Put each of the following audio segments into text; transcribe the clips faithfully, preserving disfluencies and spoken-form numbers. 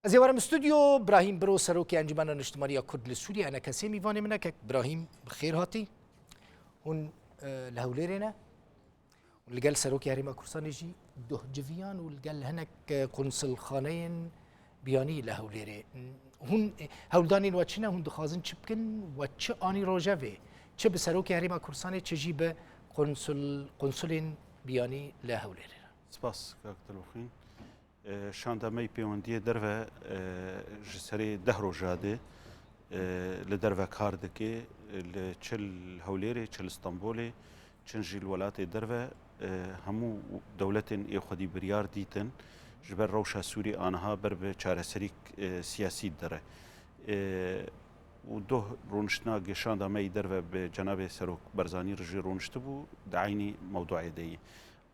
Ez ê werim stûdyo, Brahîm Biro, Serokê Encûmena Niştimanî ya Kurd li Sûriyê, enekesê mîvanê min e. Kek Brahîm, bi xêr hatî. Hûn, e, li Hewlêrê ne? Li gel Serokê Herêma Kurdistanê jî duh civiyan û li gel hinek, e, qunsilxaneyên biyanî li Hewlêrê. Hûn, e, hewldanên we çi ne? Hûn dixwazin çi bikin? We çi anî rojevê? Çi bi Serokê Herêma Kurdistanê, çi jî bi qunsul-, qunsulên biyanî li Hewlêrê re? Spas, kak Dilxwîn. E, şanda me yî pêwendiyê derve, e, ji serê deh roja de, e, li derve kar dike, li çi li Hewlêrê, çi li Stenbolê, çi jî li welatê derve, e, hemû dewletên ê xwedî biryar dîtin, ji ber rewşa Sûrî aniha ber bi çareserîk, e, siyasî dire. E, û doh rûniştina ge şanda me yî derve bi cenabê Serok Barzanî re jî rûniştibû, di eynî mewduê de yî.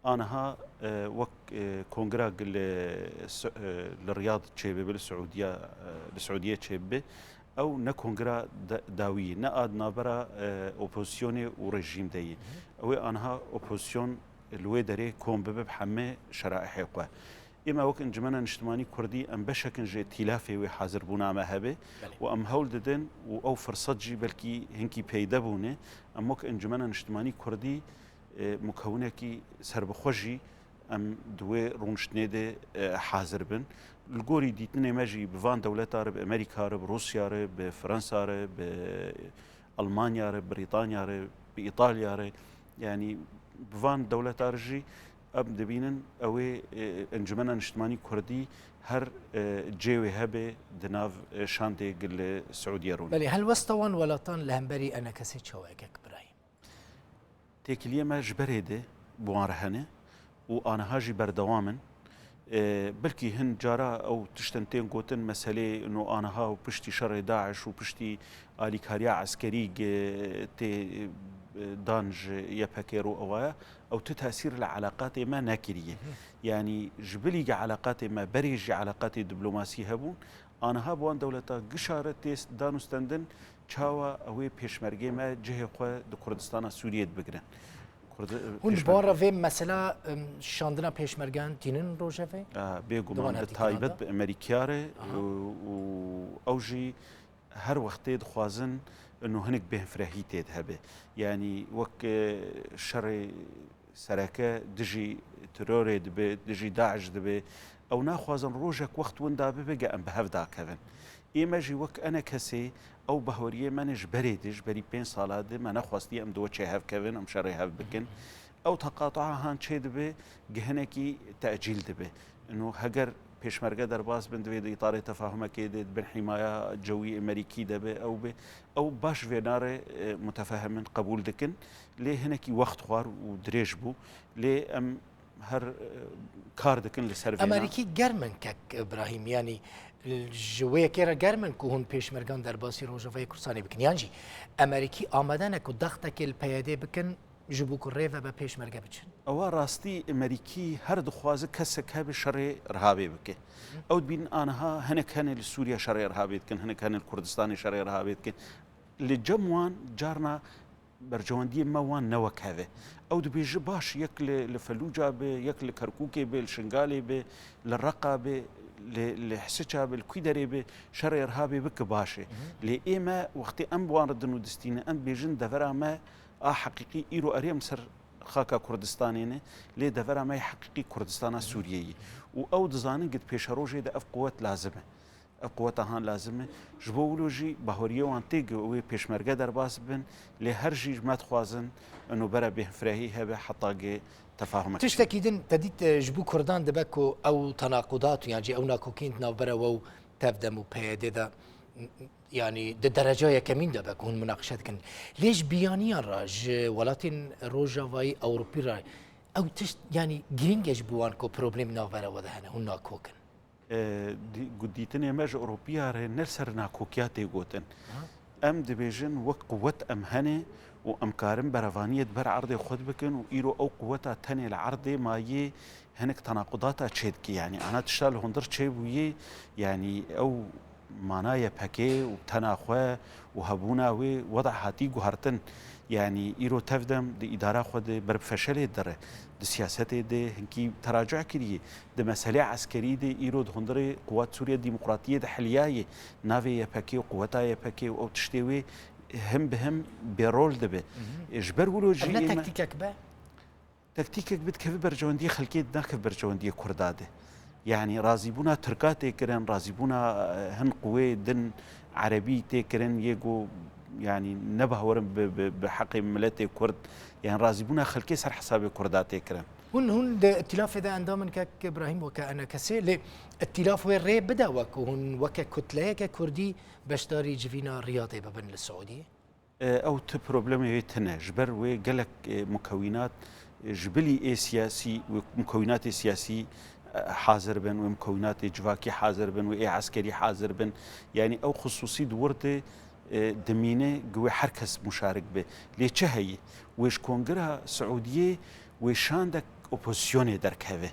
Aniha, e, wek, e, kongra li Su-, e, li Riyad çêbibe, li Siûdiya, e, li Siûdiyê çêbibe, ew ne kongra da-, dawî ye, ne a di navbera, e, opozisyonê û rejîm de ye. Ew ê aniha opozisyon li wê derê kom bibe bi hemê şeraîhê xwe. Ême wek Encûmena Niştimanî Kurdî em beşek in ji tîlafê wê hazirbûna me hebe Belê. û em hewl didin û ew firset jî belkî hinkî peyde bûne. Em wek Encûmena Niştimanî Kurdî e, mukewinekî serbixwe jî em di wê rûniştinê de, e, hazir bin. Li gorî dîtinê me jî bi van dewleta re, bi Amerîka re, bi Rûsya re, bi Fransa re, bi Almanya re, Brîtanya re, bi Îtalya re, yanî bi van dewleta re jî em dibînin ew ê, e, Encûmena Niştimanî Kurdî her, e, cê wê hebe di nav, e, şandê gil li Siûdiyê rûnê. Belê, helwesta wan welatan li hemberî enekesê çawa ye, kek Birahîm? Têkiliyê me ji berê de bi wan re hene û aniha jî berdewam in. E, belkî hin cara ew tiştin tên gotin, meselê ino aniha û piştî şerê DAIŞ û piştî alîkariya eskerî ge tê, e, dan ji Y P G rû ewa ye, ew tu tesîr li eleqatê me nekiriye. Hı hı. Yanî ji bilî ge eleqatê me berê jî eleqatê diplomasî hebûn, aniha bi wan dewleta gişa re tê danûstendin, çawa ew ê pêşmergê me cihê xwe di Kurdistana Sûriyê de bigrin. Kurdi-, Hûn pêşmerge- bi wan re vê mesela, em, şandina pêşmergeyan tînin rojevê? A, bêguman, Di wan bi hevdîtina taybet de? bi Amerîkiya re Aha. û, û ew jî her wext tê dixwazin ino hinek bêhfrehî tê de hebe. Yanî wek, e, şerê sereke dijî terorê dibe, dijî DAIŞ dibe. Ew naxwazin rojek wext winda bibe ge em bi hev dakevin. Ê me jî wek enekesê ew bahweriyê me ne ji berê de, ji berî pênc sala de me nexwestiye em di we çê hev kevin, em şerê hev bikin. Ew teqatu'a han çê dibe, ge hinekî tecîl dibe. Ino heger pêşmerge derbas bin, divê di îtarê tefahumekê de, di bin hîmaya cewî Amerîkî de be, ew be. Ew baş vê nare, e, mutefehimin, qebûl dikin. Lê hinekî wext xwar û dirêj bû. Lê em her, e, kar dikin li ser vê. Amerîkî germ in, kek Ibrahîm, yanî ji wê yekê re germ in ku hûn pêşmergan derbasî Rojavayê Kurdistanê bikin. Yan jî Amerîkî amade ne ku dextekê li P Y D bikin, ji bo ku rê vebe pêşmerge biçin? Ewa rastî, Amerîkî her dixwaze kesek hebe şerê Irhabê bike. Hı. Ew dibînin aniha hinek hene li Sûriye şerê Irhabê dikin, hinek hene li Kurdistanê şerê Irhabê dikin. Li cem wan carna bercewendiyê me wan ne wek hev e. Ew dibêje baş, yek li, li Felûca be, yek li Kerkûkê be, li Şingalê be, li Reqa be, li, li Hisiça be, li kwî derê be, şerê Irhabê bike baş e. Hı hı. Lê ê me wextê em bi wan re din û distîne, em dibêjin devera me a heqîqî îro erê em ser xaka Kurdistanê ne, lê devera me yê heqîqî Kurdistana Sûriyê ye. Û ew dizanin gid pêşerojê de ev quwet lazim e. Ev quweta han lazim e. Ji bo wilo jî bahoriyê wan tê ge wê pêşmerge derbas bin, lê her jî me dixwazin ino bera bêhfrehî hebe heta ge tefahumek. Tiştekî din te dît, e, ji bo Kurdan dibe ku ew tenaqudat û yan jî ew nakokîn di navbera we û Tevdem û P Y D de, yanî di dereca yekemîn de be ku hûn munaqişe dikin. Lê ji biyaniyan re, ji welatên Rojavayî Ewropî re ew tişt, yanî girîng e ji bo wan ku problem navbera we de hene, hûn nakok in. E, dî-, gu-, dîtinê me ji Ewropiya re ne li ser nakokiya tê gotin. Aha. Em dibêjin wek quwet em hene û em karin berevaniyê di ber erdê xwe de bikin û îro ew quweta tenê li erdê mayê hinek tenaqudata çêdike. Yanî ana tişta li hundir çêbûyê, yanî ew Mana Y P G û tena xwe û hebûna wê weda hatî guhartin. Yanî îro tevdem di îdara xwe de ber bi feşelê dire. Di siyasetê de hinkî teracuh kiriye. Di meselê eskerî de îro di hundirê Quwat Sûriye Demokratiyê de heliyayê. Navê Y P G û quweta Y P G û ew tiştê wê him bi him bêrol dibe. Ji ber wilo jî Ev ne ême- tektîkek be? Tektîkek bi dikeve berjewendiyê xelkê, nakeve berjewendiyê Kurda de. Yanî razîbûna Tirka tê kirin, razîbûna, e, hin quwê din Erebî tê kirin, yê ku, yanî, ne bawer in bi, bi, bi heqê miletê Kurd, yanî razîbûna xelkê ser hesabê Kurda tê kirin. Hûn, hûn di îtîlafê de endam in kek Îbrahîm weke enekesê, lê îtîlaf wê rê bide wek hûn weke kutleyeke Kurdî beşdarî civîna Riyadê bibin li Siûdiyê? E, ew ti problemê wê tune. Ji ber wê gelek, e, mukewînat, e, ji bilî ê siyasî, wê mukewînatê siyasî, e, hazir bin, wê mukewînatê civakî hazir bin, wê ê eskerî hazir bin. Yanî ew xisûsî di wir de, e, dimîne, gi wê her kes muşarik be. Lê çi heye? Wê ji Kongira Siûdiyê wê şandek opozisyonê derkeve.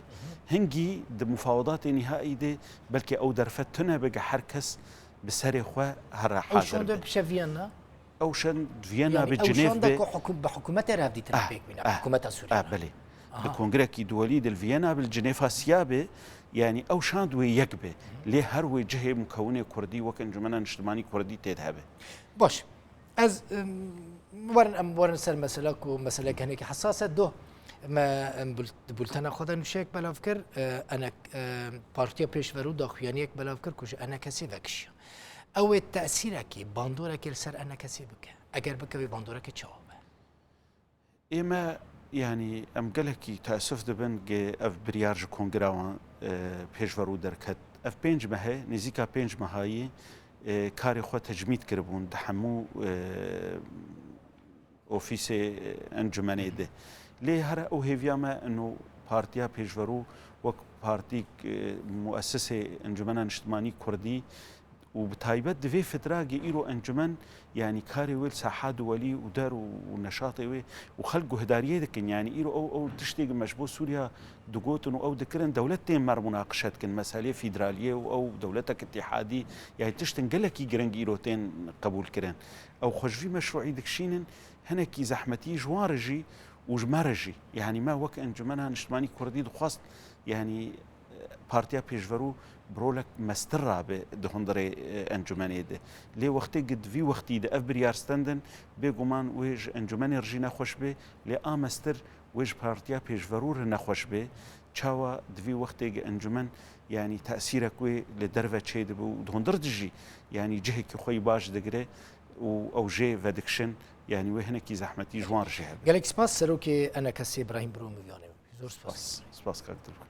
Hingî di mufawedatê nîhaî de belkî ew derfet tune be, gi her kes bi serê xwe here Ew hazir şonde be. Bişe Viyana? Ew şand Viyana Yani be, ew Cinêv şonde be. Ku hukûm-, bi hikûmetê re hevdîtina Ah, pêk bîne, ah, hikûmeta Sûriyê ah, re. Belê. Aha. Bi kongrekî duwelî di Viyana be, li Cinêva siya be, yanî ew şand wê yek be. Lê her wê cihê mukewinê Kurdî wek Encumena Niştimanî Kurdî tê de hebe. Baş. Ez, em, werin, em werin ser mesela ku meseleke hinekî hesas e. Doh, me, em, bul-, di bultena xwe de nûşeyek belav kir, e, enek-, e, Partiya Pêşverû daxuyaniyek belav kir ku ji enekesê vekişiya. Ew ê tesîrekî, bandorekê li ser enekesê bike. Eger bike, wê bandorekê çawa be? Ê me, yanî, em gelekî teesuf dibin ge ev biryar ji kongira wan, e, pêşverû derket. Ev pênc meh e, nêzîka pênc mehayî, e, karê xwe tecmîd kiribûn di hemû, e, ofîsê, e, encûmenê de. Lê here ew hêviya me ino Partiya Pêşverû wek partîk, e, muesisê Encûmena Niştimanî Kurdî û bi taybet di vê fitragê îro encûmen, yanî karê wê li saha duwelî û der û, û neşatê wê û xelk guhdariyê dikin. Yanî îro ew, ew tiştê ki me ji bo Sûriya digotin û ew dikirin, dewlet tên mer munaqişe dikin. Meselê fîdraliyê û ew dewletek îtîhadî, yanî tiştin gelekî giring îro tên qebûl kirin. Ew xwe ji vî meşrûî dikişînin, hinekî zehmetî ji wan re jî û ji me re jî. Yanî me wek Encûmena Niştimanî Kurdî dixwest, yanî, e, Partiya Pêşverû bi rolek mestir rabe di hundirê, e, encûmenê de. Lê wextê gi di vî wextî de ev biryar stendin, bêguman wê ji encûmenê re jî nexweş bê, lê a mestir wê ji Partiya Pêşverû re nexweş bê. Çawa di vî wextê gi encûmen, yanî tesîrek wê li derve çêdibe û di hundir de jî, yanî cihekî xwe yî baş digire û ew jê vedikişin, yanî wê hinekî zehmetî ji wan re jî hebe. Gelek spas serokê enekesê Îbrahîm Birû Mivyane. Zor spas. Spas. Spas kak Dilbir.